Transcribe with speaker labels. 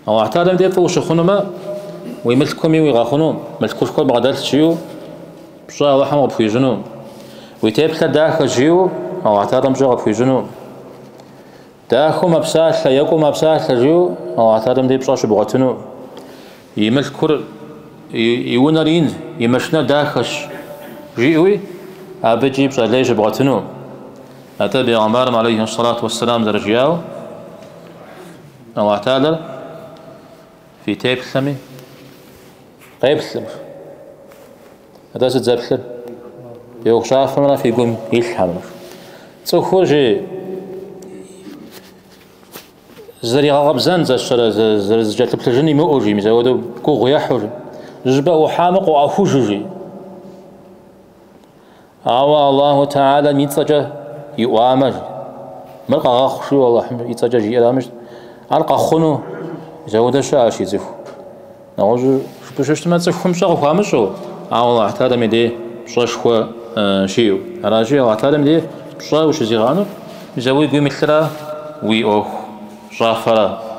Speaker 1: Аллахь Тэхьэлам дей фӏы ущыхъунумэ, уи мылъкуми уигъэхъуну, мылъкушхуэ бгъэдэлъщ жиӏэу пщӏэ Аллахьым къыпхуищӏыну. Уи теплъэр дахэщ жиӏэу Аллахь Тэхьэлам пщӏэ къыпхуищӏыну. Дахэу мэпсалъэ, екӏуу мэпсалъэ жиӏэу Аллахь Тэхьэлам дей пщӏэ щыбгъуэтыну. И мылъкур, и унэр ин, и машинэр дахэщ жиӏэуи, абыкӏи пщӏэ лей щыбгъуэтыну. Атӏэ бегъымбарым алейхи сэлату уэсселам зэрыжиӏауэ, Аллахь Тэхьэлэр фи теплъэми къеплъым. Атӏэ сыт зэплъыр? Фи ӏуэхущӏафэмрэ фи гум илъхэмрэ. Цӏыхур жи зэригъэкъэбзэн зэщэрэ зэрызыкӏэлъыплъыжын имыӏэу жи, мис апхуэдэу гугъу ехьу жи. Зыщӏыпӏэ ӏухьамэ къоӏэхужу жи. Ауэ Аллаху Тэхьэлам и цӏэкӏэ иӏуамэ, мыр къэгъэхъу жиӏэу Аллахьым и цӏэкӏэ жиӏэрамэ, ар къэхъуну мис апхуэдэ щыӏэщ и цӏыху. Нэгъуэщӏу жыпӏэу щытмэ, цӏыхум пщӏэ къыхуамыщӏу, ауэ Аллахь Тэхьэлам и дей пщӏэшхуэ щиӏэу. Аращи, Аллахь Тэхьэлам и дей пщӏэ ущызигъэӏэнур, мис а уи гум илъыра, уи ӏуэхущӏафэра.